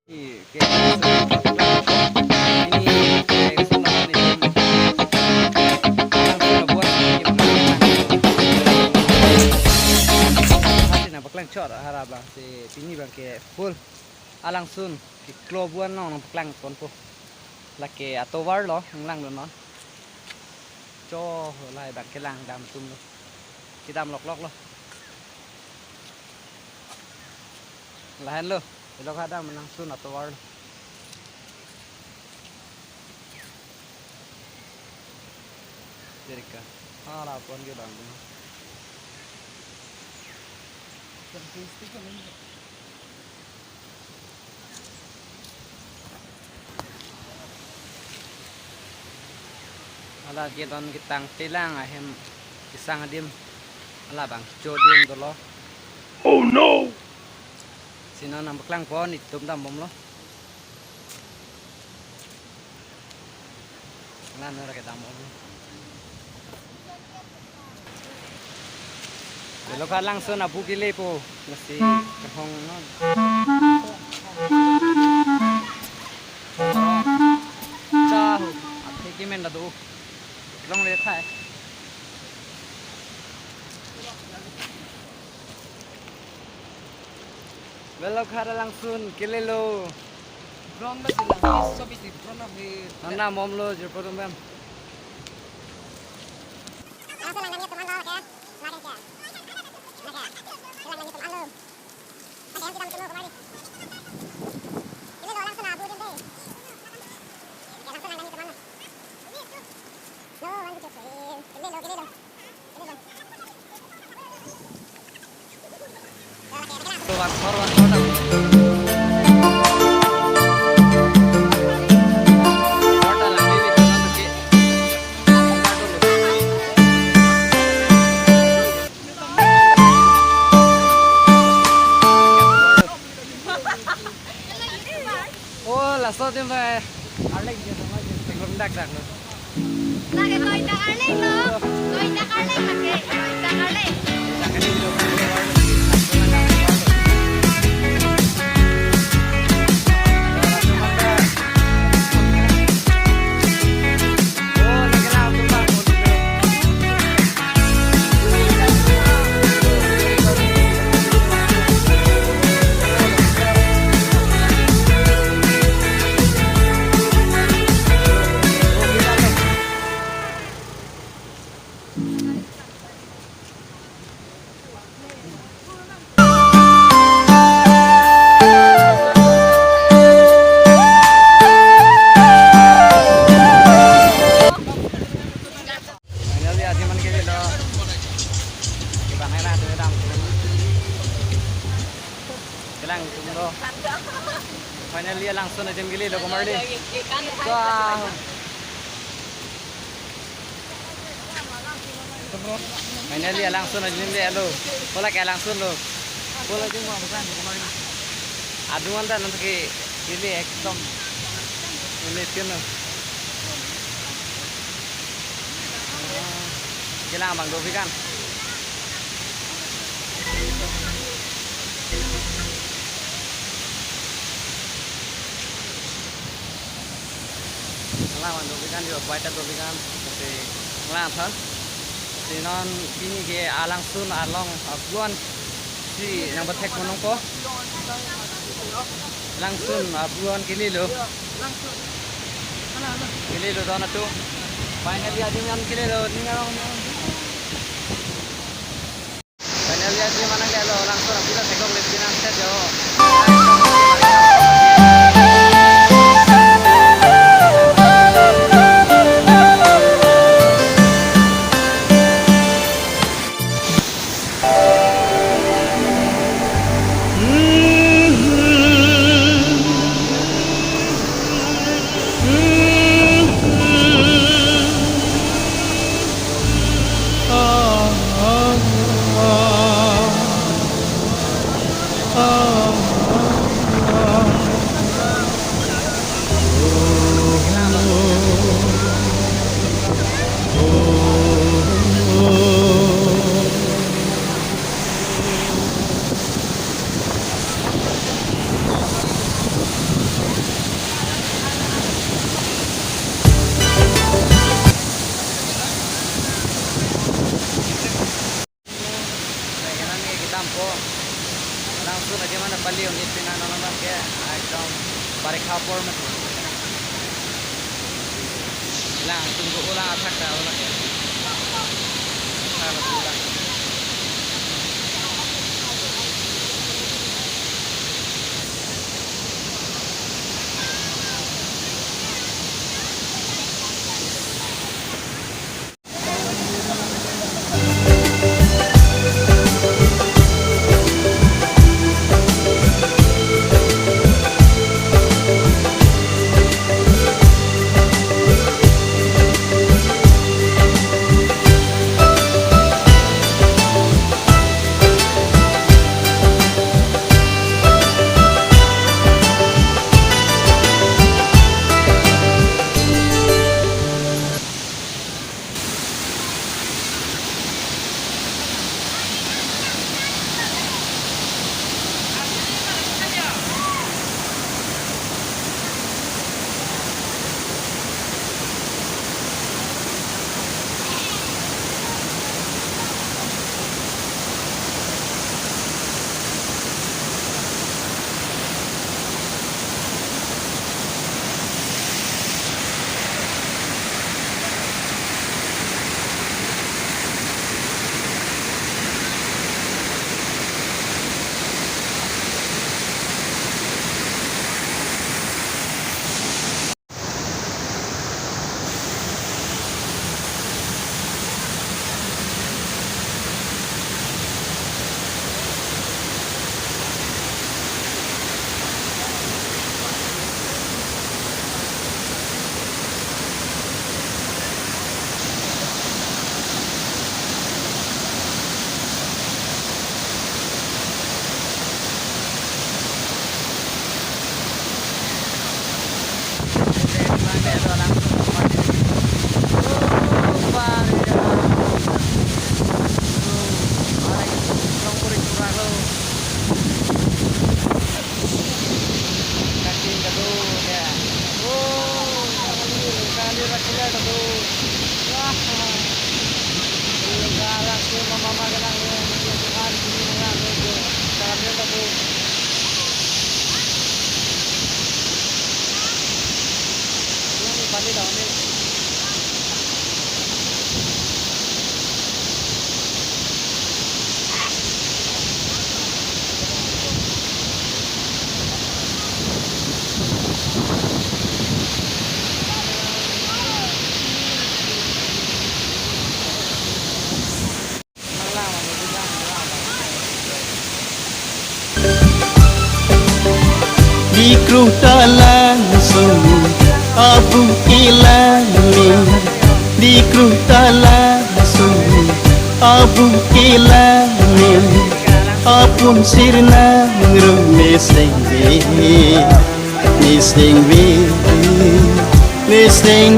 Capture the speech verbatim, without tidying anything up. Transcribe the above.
Oke, ini, eh, semua ini. Langsung buat ini. Hati na paklang chot harap abang si pini abang ke full alangsun keklo abuan along nangpaklang ponpo. Lake atovar lo, nanglang dun non. Cho, lahai abang kelang dam atum lo. Kedam loklok lo. Lahenlo, ilo kadam alangsun atovar lo. Jerika. Hala pon ke bang. Hala ke don ketang telang ahem kesang adim. Hala abang cho adim dolo. Oh no! Si non nangpaklang pon itum dam bomlo. Ngan ora kedam om. Lo ka alangsun abu kelepo, masi kehong non. Chahu, athe kemen dado. Longle thai. Vellokhat alangsun kelelo. Drone ba sila, sobi si drone na he. Nana momlo jirpo tum bam. Oh, laso adim bai. Arleng dia sama dia. Tengok dak dak lo. Lake koi dak arleng lo. Koi dak arleng lake. Koi dak arleng. Finally, adim an kelelo. Kebang hai na, tu dam. Kelang atum lo. Finally, alangsun adim kelelo, komarli. Wah. Finally, alangsun adim le alo. Kola ke alangsun lo. Kola adim mo bukan, komarli. Aduan ta nanti kele ekdom. Ini skin lo. Kelang abang dopi kan. Kelang abang dopi kan, jo baita dopi kan. Tapi kelang apa? Si non pini ke alangsun along abuan si nangpathek ponpo. Langsun abuan kelelo. Kelelo don atum. Finally adim an kelelo. Ning arong ning arong. Finally adim an kelelo. Langsun abuan thekok le pinan set jo. Parikha apor mati. Lang, tunggu ulang athak ta ulang ya. Athak ta ulang. Kating kado ya. Oh, kalir, kalir, kalir kado. Wah. Kalang ke mama mama kalang ya. Tuhan ini mengalir ke. Kalir kado. Ini balik dah ini. Dikruh ta langso, abung kelang me. Dikruh ta langso, abung kelang me. Apun sirnang rum meseng ve, meseng ve, meseng